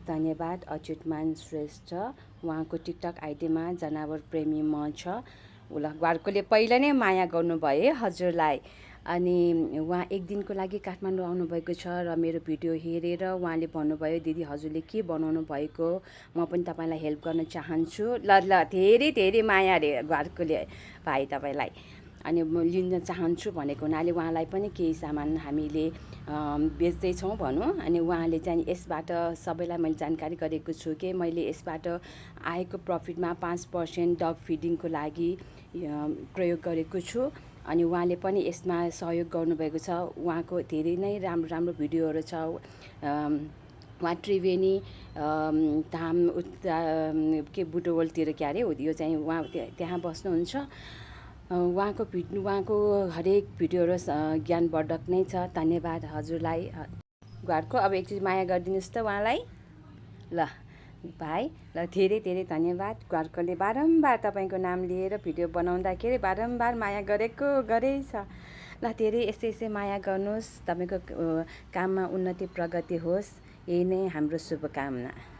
धन्यवाद अच्युतमान श्रेष्ठ। उहाँको टिकटक आइडीमा जनावर प्रेमी म छ। उला घरकोले पहिला नै माया गर्नुभयो हजुरलाई। अनि उहाँ एक दिनको लागि काठमाडौँ आउनुभएको छ र मेरो भिडियो हेरेर उहाँले भन्नुभयो दिदी हजुरले के बनाउनु भएको, म पनि तपाईँलाई हेल्प गर्न चाहन्छु। ल ल धेरै धेरै माया रे घरकोले भाइ तपाईँलाई। अनि म लिन चाहन्छु भनेको हुनाले उहाँलाई पनि केही सामान हामीले बेच्दैछौँ भनौँ। अनि उहाँले चाहिँ यसबाट सबैलाई मैले जानकारी गरेको छु कि मैले यसबाट आएको प्रफिटमा 5% डग फिडिङको लागि प्रयोग गरेको छु। अनि उहाँले पनि यसमा सहयोग गर्नुभएको छ। उहाँको धेरै नै राम्रो राम्रो भिडियोहरू छ। उहाँ त्रिवेणी धाम के बुटवलतिर के अरे यो चाहिँ उहाँ त्यहाँ बस्नुहुन्छ। उहाँको हरेक भिडियोहरू ज्ञानवर्धक नै छ। धन्यवाद हजुरलाई घरको। अब एकचोटि माया गरिदिनुहोस् त उहाँलाई ल भाइ। ल धेरै धेरै धन्यवाद। घरकोले बारम्बार तपाईँको नाम लिएर भिडियो बनाउँदाखेरि बारम्बार माया गरेछ। ल धेरै यस्तै यस्तै माया गर्नुहोस्। तपाईँको काममा उन्नति प्रगति होस्, यही नै हाम्रो शुभकामना।